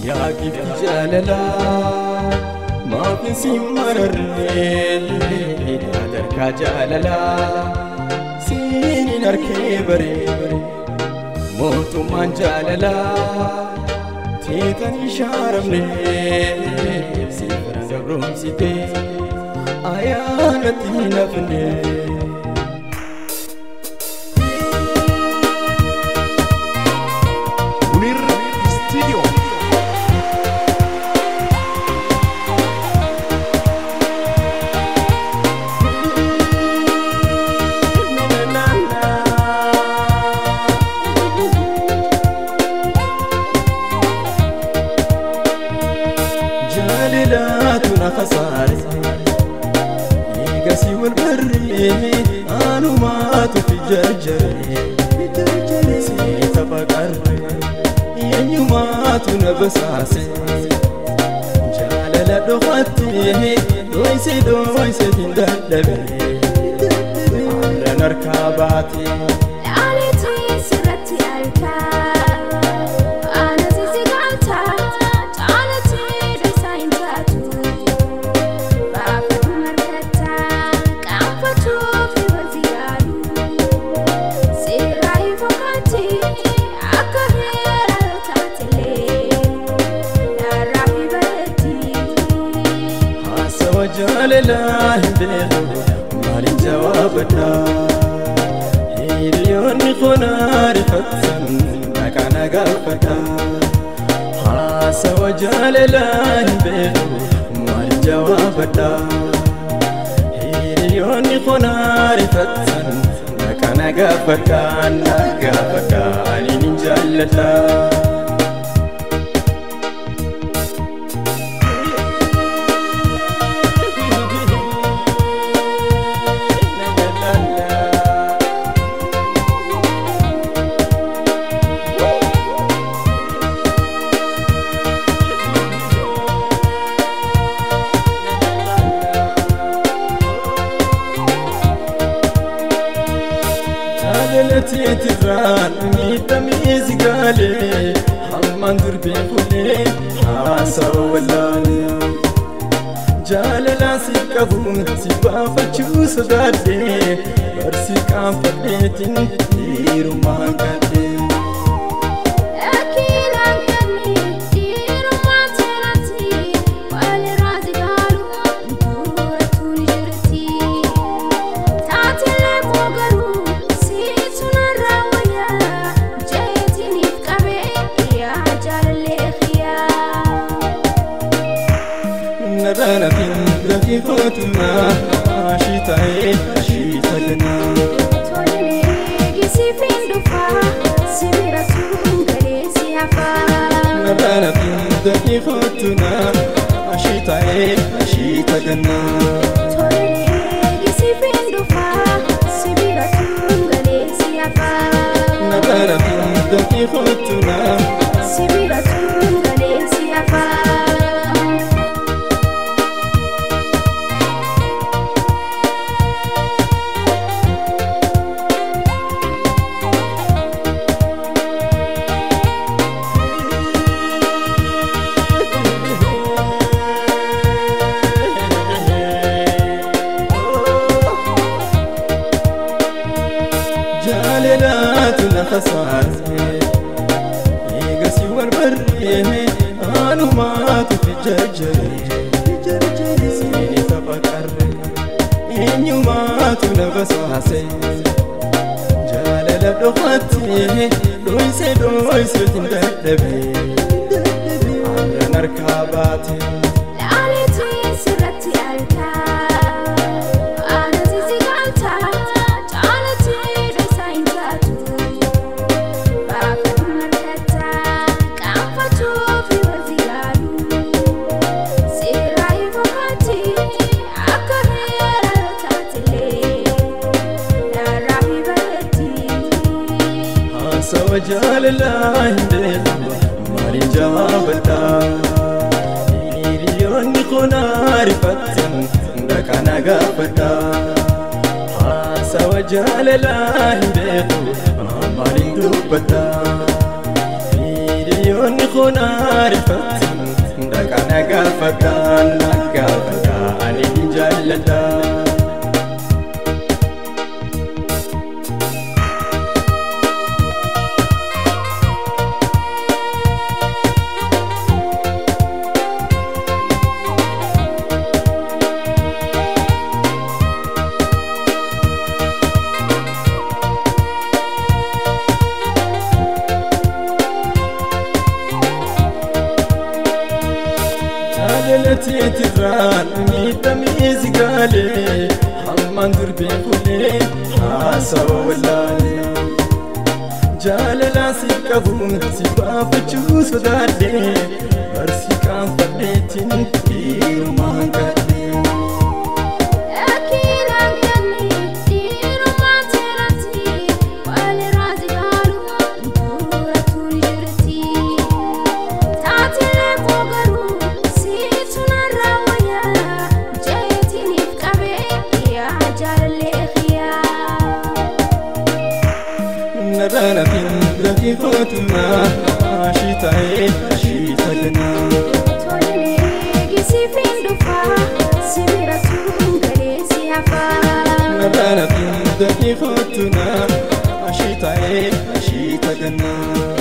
Yaa gifti jaalalaa maaf si mararree sadarkaa jaalalaa siin hin arkee baree mootummaan jaalalaa teetan hin shaaramnee si gabroomsitee ayyaanatti hin hafnee. Munir Studio. Jaalalaatu na khasaare eegasii wal barree anumaatu fi jarjare seeta faqarre eenyumaatu na basaase jaalala dhokattee dhoyse dhoyse hin dadhabe arran harkaa baate. Haasawa jaalalaa hin beeku maaliin jawaabadha hiriyoonni koo rifattan maqaa na gaafadha. Haasawa jaalalaa hin beeku maaliin jawaabadha hiriyoonni koo rifattan maqaa na gaafadha na gaafadha ani nin jaalladha. Jaalalateetirraan miidhamee si gaalee hammaan dur beekulee haasawa wallaalee jaalalaan si qabuun si baafachuu sodaadhee barsi qaanfadheetiin dhiirummaan gadhee. Naranatin daqiiqotuma ashii ta'ee ashii taganaa. Naranatin daqiiqotuma ashii ta'ee ashii taganaa. Naranatin daqiiqotuma. Jaalalaatu na khasaare eegasii wal barree anumaatu fi jarjare seeni tapha qarre eenyumaatu na basaase jaalala dhokattee dhoyse dhoyseetiin dadhabe arran harkaa baate. Haasawa jaalalaa hin beeku maaliin jawaabadha hiriyoonni koo rifattan dhaqaa na gaafadha. Haasawa jaalalaa hin beeku maaliin dubbadha hiriyoonni. Hiriyoonni kun ariifatan dhaqa na gaafadhaan na gaafadhaa ani hin jaalladha. Jaalalateetirraan miidhamee si gaalee hammaan dur beekulee haasawa wallaalee. Jaalalaa si qabuun si baafachuu sodaadhee barsi qaanfadheetiin dhiirumaan kadhee. Naranatin daqiiqotuma ashii ta'ee ashii taganaa. Naranatin daqiiqotuna ashii ta'ee ashii taganaa.